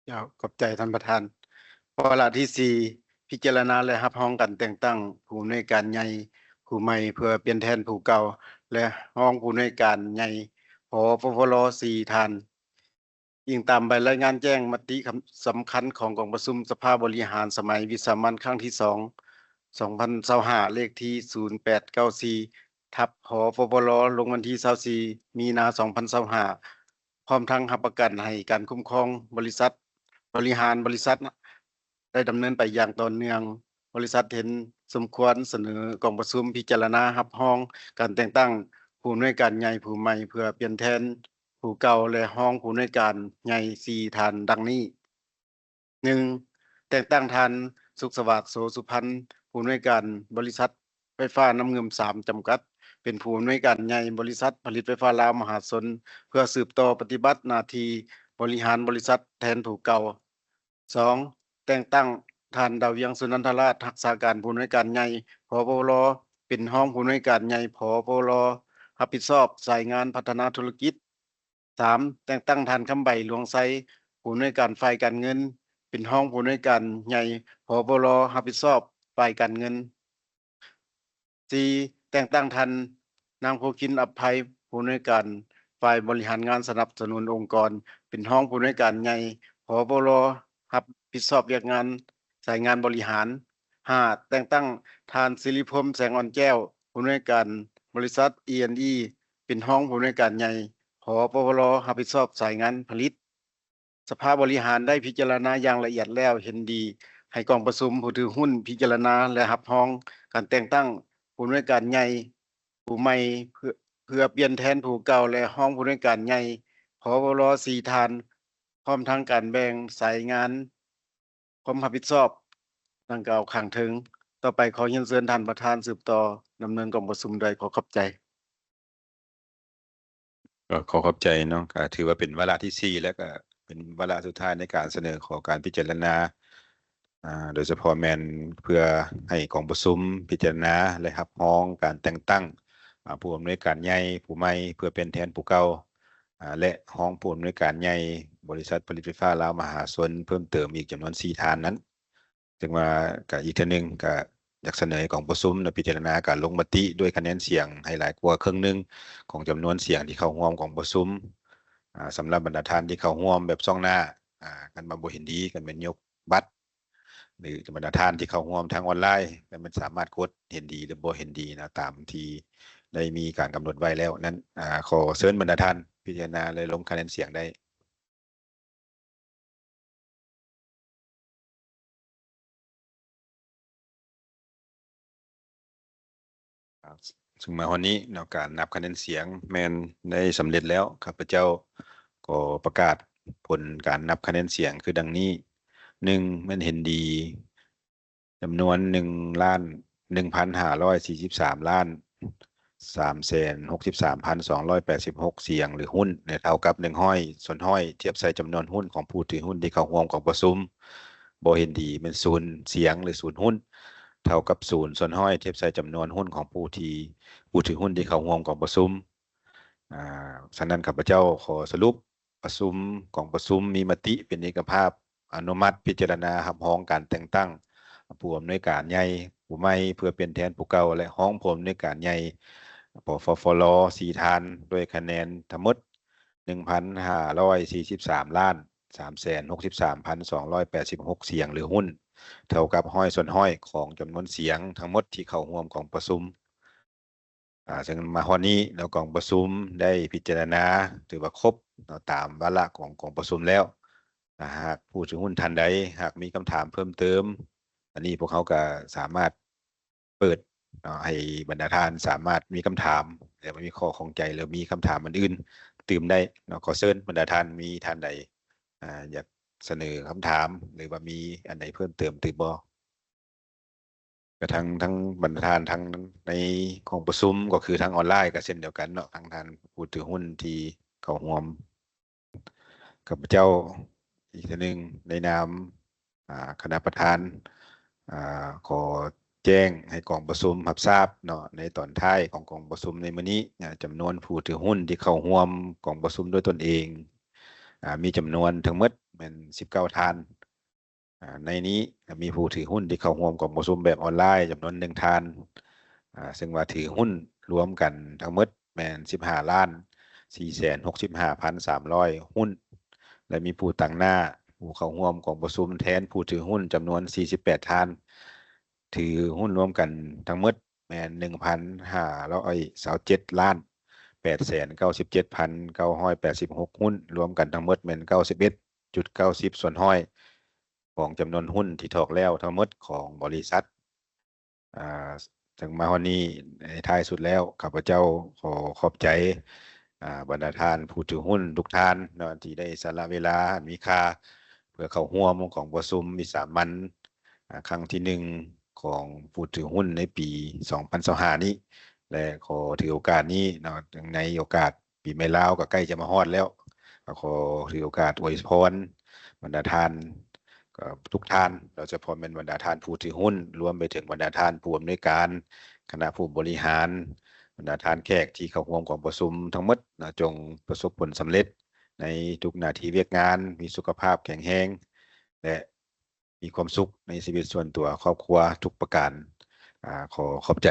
ເຈົ້າ ຂອບໃຈທ່ານປະທານ. ວາລະທີສີ່ ພິຈາລະນາ ແລະ ຮັບຮອງການແຕ່ງຕັ້ງຜູ້ອຳນວຍການໃຫຍ່ຜູ້ໃໝ່ ເພື່ອປ່ຽນແທນຜູ້ເກົ່າ ແລະ ຮອງຜູ້ອຳນວຍການໃຫຍ່ ຜປພລ ສີ່ທ່ານ. ອີງຕາມໃບລາຍງານແຈ້ງມະຕິຄຳ ສຳຄັນຂອງກອງປະຊຸມສະພາບໍລິຫານສະໄໝວິສາມັນຄັ້ງທີສອງ ສອງພັນຊາວຫ້າ ເລກທີ ສູນແປດເກົ້າສີ່ ທັບ ຫປພລ ລົງວັນທີຊາວສີ່ ມີນາ ສອງພັນຊາວຫ້າ ພ້ອມທັງຮັບປະກັນໃຫ້ການຄຸ້ມຄອງບໍລິສັດ, ບໍລິຫານບໍລິສັດ ໄດ້ດຳເນີນໄປຢ່າງຕໍ່ເນື່ອງ. ບໍລິສັດເຫັນສົມຄວນສະເໜີກອງປະຊຸມພິຈາລະນາຮັບຮອງການແຕ່ງຕັ້ງຜູ້ອຳນວຍການໃຫຍ່ຜູ້ໃໝ່ ເພື່ອປ່ຽນແທນຜູ້ເກົ່າ ແລະ ຮອງຜູ້ອຳນວຍການໃຫຍ່ສີ່ທ່ານດັ່ງນີ້. ໜຶ່ງ ແຕ່ງຕັ້ງທ່ານ ສຸກສະຫວາດ ໂສສຸພັນ ຜູ້ອຳນວຍການບໍລິສັດໄຟຟ້ານ້ຳງື່ມສາມ ຈຳກັດ ເປັນຜູ້ອຳນວຍການໃຫຍ່ບໍລິສັດຜະລິດໄຟຟ້າລາວມະຫາຊົນ ເພື່ອສືບຕໍ່ປະຕິບັດໜ້າທີ່ບໍລິຫານບໍລິສັດແທນຜູ້ເກົ່າ. ສອງ ແຕ່ງຕັ້ງທ່ານ ດາວວຽງ ສຸນັນທະລາດ ຮັກສາການຜູ້ອຳນວຍການໃຫຍ່ ຜປພລ ເປັນຮອງຜູ້ອຳນວຍການໃຫຍ່ ຜປພລ ຮັບຜິດຊອບສາຍງານພັດທະນາທຸລະກິດ. ສາມ ແຕ່ງຕັ້ງທ່ານ ຄຳໃບ ຫຼວງໄຊ ຜູ້ອຳນວຍການຝ່າຍການເງິນ ເປັນຮອງຜູ້ອຳນວຍການໃຫຍ່ ຜປພລ ຮັບຜິດຊອບຝ່າຍການເງິນ. ສີ່ ແຕ່ງຕັ້ງທ່ານ ນາງ ໂພຄິນ ອັບໄພ ຜູ້ອຳນວຍການຝ່າຍບໍລິຫານງານສະໜັບສະໜູນອົງກອນ ເປັນຮອງຜູ້ອຳນວຍການໃຫຍ່ ຜປພລ ຮັບຜິດຊອບວຽກງານສາຍງານບໍລິຫານ. ຫ້າ ແຕ່ງຕັ້ງທ່ານ ສິລິພົມ ແສງອ່ອນແກ້ວ ຜູ້ອຳນວຍການບໍລິສັດ ອີ ແອນ ອີ ເປັນຮອງຜູ້ອຳນວຍການໃຫຍ່ ຜປພລ ຮັບຜິດຊອບສາຍງານຜະລິດ. ສະພາບໍລິຫານໄດ້ພິຈາລະນາຢ່າງລະອຽດແລ້ວ ເຫັນດີໃຫ້ກອງປະຊຸມຜູ້ຖືຫຸ້ນພິຈາລະນາ ແລະ ຮັບຮອງການແຕ່ງຕັ້ງຜູ້ອຳນວຍການໃຫຍ່ຜູ້ໃໝ່ ເພື່ອ ເພື່ອປ່ຽນແທນຜູ້ເກົ່າ ແລະ ຮອງຜູ້ອຳນວຍການໃຫຍ່ ຜປພລ ສີ່ທ່ານ ພ້ອມທັງການແບ່ງສາຍງານຄວາມຮັບຜິດຊອບດັ່ງກ່າວຂ້າງເທິງ. ຕໍ່ໄປຂໍຮຽນເຊີນທ່ານປະທານສືບຕໍ່ດຳເນີນກອງປະຊຸມ ດ້ວຍຄວາມຂອບໃຈ. ກໍຂໍຂອບໃຈເນາະ, ກໍຖືວ່າເປັນວາລະທີສີ່ ແລະ ກໍເປັນວາລະສຸດທ້າຍໃນການສະເໜີຂໍການພິຈາລະນາ, ອາ, ໂດຍສະເພາະແມ່ນເພື່ອໃຫ້ກອງປະຊຸມພິຈາລະນາ ແລະ ຮັບຮອງການແຕ່ງຕັ້ງ, ອາ, ຜູ້ອຳນວຍການໃຫຍ່ຜູ້ໃໝ່ ເພື່ອປ່ຽນແທນຜູ້ເກົ່າ, ອາ, ແລະ ຮອງຜູ້ອຳນວຍການໃຫຍ່ບໍລິສັດຜະລິດໄຟຟ້າລາວມະຫາຊົນເພີ່ມເຕີມອີກຈຳນວນສີ່ທ່ານນັ້ນ. ເຊິ່ງວ່າກໍອີກເທື່ອໜຶ່ງ ກໍຢາກສະເໜີໃຫ້ກອງປະຊຸມນະ ພິຈາລະນາການລົງມະຕິດ້ວຍຄະແນນສຽງໃຫ້ຫຼາຍກວ່າເຄິ່ງໜຶ່ງຂອງຈຳນວນສຽງທີ່ເຂົ້າຮ່ວມກອງປະຊຸມ. ອາ, ສຳລັບບັນດາທ່ານທີ່ເຂົ້າຮ່ວມແບບຊ່ອງໜ້າ, ອາ, ຄັນວ່າບໍ່ເຫັນດີ ກໍແມ່ນຍົກບັດ ຫຼື ບັນດາທ່ານທີ່ເຂົ້າຮ່ວມທາງອອນລາຍ ກໍແມ່ນສາມາດກົດເຫັນດີ ຫຼື ບໍ່ເຫັນດີນະ ຕາມທີ່ໄດ້ມີການກຳນົດໄວ້ແລ້ວນັ້ນ. ອາ, ຂໍເຊີນບັນດາທ່ານພິຈາລະນາ ແລະ ລົງຄະແນນສຽງໄດ້. ເຊິ່ງມາຮອດນີ້ເນາະ ການນັບຄະແນນສຽງແມ່ນໄດ້ສຳເລັດແລ້ວ. ຂ້າພະເຈົ້າກໍປະກາດຜົນການນັບຄະແນນສຽງຄືດັ່ງນີ້: ໜຶ່ງ ແມ່ນເຫັນດີ ຈຳນວນໜຶ່ງລ້ານໜຶ່ງພັນຫ້າຮ້ອຍສີ່ສິບສາມລ້ານສາມແສນຫົກສິບສາມພັນສອງຮ້ອຍແປດສິບຫົກສຽງ ຫຼື ຫຸ້ນ ແລະ ເທົ່າກັບໜຶ່ງຮ້ອຍສ່ວນຮ້ອຍ ທຽບໃສ່ຈຳນວນຫຸ້ນຂອງຜູ້ຖືຫຸ້ນທີ່ເຂົ້າຮ່ວມກອງປະຊຸມ. ບໍ່ເຫັນດີແມ່ນສູນສຽງ ຫຼື ສູນຫຸ້ນ ເທົ່າກັບສູນສ່ວນຮ້ອຍ ທຽບໃສ່ຈຳນວນຫຸ້ນຂອງຜູ້ທີ່ ຜູ້ຖືຫຸ້ນທີ່ເຂົ້າຮ່ວມກອງປະຊຸມ. ອາ, ສະນັ້ນ ຂ້າພະເຈົ້າຂໍສະຫຼຸບ ປະຊຸມ ກອງປະຊຸມມີມະຕິເປັນເອກະພາບອະນຸມັດພິຈາລະນາຮັບຮອງການແຕ່ງຕັ້ງຜູ້ອຳນວຍການໃຫຍ່ຜູ້ໃໝ່ ເພື່ອປ່ຽນແທນຜູ້ເກົ່າ ແລະ ຮອງຜູ້ອຳນວຍການໃຫຍ່ ປຟຟລ ສີ່ທ່ານ ດ້ວຍຄະແນນທັງໝົດໜຶ່ງພັນຫ້າຮ້ອຍສີ່ສິບສາມລ້ານສາມແສນຫົກສິບສາມພັນສອງຮ້ອຍແປດສິບຫົກສຽງ ຫຼື ຫຸ້ນ ເທົ່າກັບຮ້ອຍສ່ວນຮ້ອຍຂອງຈຳນວນສຽງທັງໝົດທີ່ເຂົ້າຮ່ວມກອງປະຊຸມ. ອາ, ເຊິ່ງມາຮອດນີ້ແລ້ວ ກອງປະຊຸມໄດ້ພິຈາລະນາ ຖືວ່າຄົບເນາະ ຕາມວາລະຂອງກອງປະຊຸມແລ້ວ. ຖ້າຫາກຜູ້ຖືຫຸ້ນທ່ານໃດຫາກມີຄຳຖາມເພີ່ມເຕີມ, ອັນນີ້ພວກເຮົາກໍສາມາດເປີດເນາະ ໃຫ້ບັນດາທ່ານສາມາດມີຄຳຖາມ ຫຼືວ່າມີຂໍ້ຂ້ອງໃຈ ຫຼືມີຄຳຖາມອັນອື່ນຕື່ມໄດ້ເນາະ. ຂໍເຊີນບັນດາທ່ານ ມີທ່ານໃດ, ອາ, ຢາກສະເໜີຄຳຖາມ ຫຼືວ່າມີອັນໃດເພີ່ມເຕີມຕື່ມບໍ່? ກະທັງ ທັງບັນດາທ່ານ ທັງໃນກອງປະຊຸມ ກໍຄືທາງອອນລາຍກໍເຊັ່ນດຽວກັນເນາະ, ທັງທ່ານຜູ້ຖືຫຸ້ນທີ່ເຂົ້າຮ່ວມ. ຂ້າພະເຈົ້າອີກເທື່ອໜຶ່ງໃນນາມ, ອາ, ຄະນະປະທານ, ອາ, ຂໍແຈ້ງໃຫ້ກອງປະຊຸມຮັບຊາບເນາະ, ໃນຕອນທ້າຍຂອງກອງປະຊຸມໃນມື້ນີ້, ອາ, ຈຳນວນຜູ້ຖືຫຸ້ນທີ່ເຂົ້າຮ່ວມກອງປະຊຸມດ້ວຍຕົນເອງ ອ່າ ມີຈຳນວນທັງໝົດແມ່ນສິບເກົ້າທ່ານ. ອ່າ ໃນນີ້ກໍມີຜູ້ຖືຫຸ້ນທີ່ເຂົ້າຮ່ວມກອງປະຊຸມແບບອອນລາຍຈຳນວນໜຶ່ງທ່ານ ອ່າ ເຊິ່ງວ່າຖືຫຸ້ນລວມກັນທັງໝົດແມ່ນສິບຫ້າລ້ານສີ່ແສນຫົກສິບຫ້າພັນສາມຮ້ອຍຫຸ້ນ ແລະ ມີຜູ້ຕາງໜ້າຜູ້ເຂົ້າຮ່ວມກອງປະຊຸມແທນຜູ້ຖືຫຸ້ນຈຳນວນສີ່ສິບແປດທ່ານ ຖືຫຸ້ນລວມກັນທັງໝົດແມ່ນໜຶ່ງພັນຫ້າຮ້ອຍຊາວເຈັດລ້ານແປດແສນເກົ້າສິບເຈັດພັນເກົ້າຮ້ອຍແປດສິບຫົກຫຸ້ນ ລວມກັນທັງໝົດແມ່ນເກົ້າສິບເອັດຈຸດເກົ້າສິບສ່ວນຮ້ອຍຂອງຈຳນວນຫຸ້ນທີ່ຖອກແລ້ວທັງໝົດຂອງບໍລິສັດ. ອ່າ ເຊິ່ງມາຮອດນີ້ ໃນທ້າຍສຸດແລ້ວ ຂ້າພະເຈົ້າຂໍຂອບໃຈ ອ່າ ບັນດາທ່ານຜູ້ຖືຫຸ້ນທຸກທ່ານເນາະ ທີ່ໄດ້ສະຫຼະເວລາອັນມີຄ່າ ເພື່ອເຂົ້າຮ່ວມກອງປະຊຸມວິສາມັນ ອ່າ ຄັ້ງທີໜຶ່ງຂອງຜູ້ຖືຫຸ້ນໃນປີສອງພັນຊາວຫ້ານີ້ ແລະ ຂໍຖືໂອກາດນີ້ເນາະ ໃນໂອກາດປີໃໝ່ລາວກໍໃກ້ຈະມາຮອດແລ້ວ ກໍຂໍຖືໂອກາດອວຍພອນບັນດາທ່ານ ກໍທຸກທ່ານ ໂດຍສະເພາະແມ່ນບັນດາທ່ານຜູ້ຖືຫຸ້ນ ລວມໄປເຖິງບັນດາທ່ານຜູ້ອຳນວຍການ, ຄະນະຜູ້ບໍລິຫານ, ບັນດາທ່ານແຂກທີ່ເຂົ້າຮ່ວມກອງປະຊຸມທັງໝົດນະ, ຈົ່ງປະສົບຜົນສຳເລັດໃນທຸກໜ້າທີ່ວຽກງານ, ມີສຸຂະພາບແຂງແຮງ ແລະ ມີຄວາມສຸກໃນຊີວິດສ່ວນຕົວ, ຄອບຄົວທຸກປະການ. ອາ, ຂໍຂອບໃຈ.